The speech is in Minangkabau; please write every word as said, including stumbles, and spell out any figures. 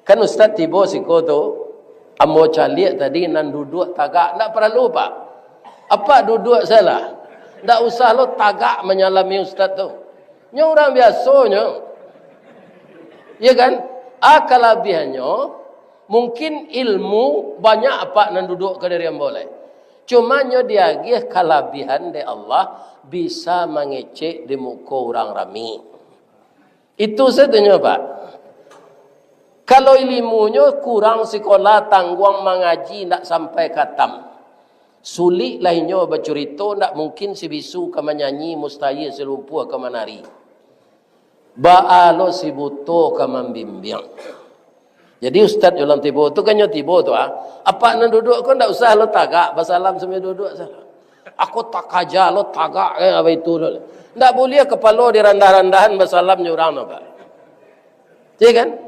Kan ustaz tibo siko tu, ambo caliak tadi nan duduak tagak, ndak paralu, Pak. Apak duduak sajolah. Ndak usah lo tagak manyalami ustaz tu. Nyo urang biaso nyo. Ya kan? Ah, kalabihannyo, mungkin ilmu banyak apak nan duduak ka dari ambo lai. Cuma nyo diagiah kalabihan dek Allah, bisa mangecek di muko urang rami. Itu satunyo, Pak. Kalau ilimunyo kurang sikolah, tangguang mangaji, ndak sampai katam. Sulik lah inyo bacurito, ndak mungkin si bisu ka manyanyi, mustahil si lumpuah ka manari. Baa lo si buto ka mambimbiang. Jadi ustaz jo urang tibo tu, kan nyo tibo tu, ah. Apak nan duduak ko ndak usah lo tagak, basalam sambil duduak sajo. Ako takaja lo tagak, eh, apa itu lo. Ndak buliah kapalo dirandah-randahan basalam jo urang tu, Pak. Ya kan?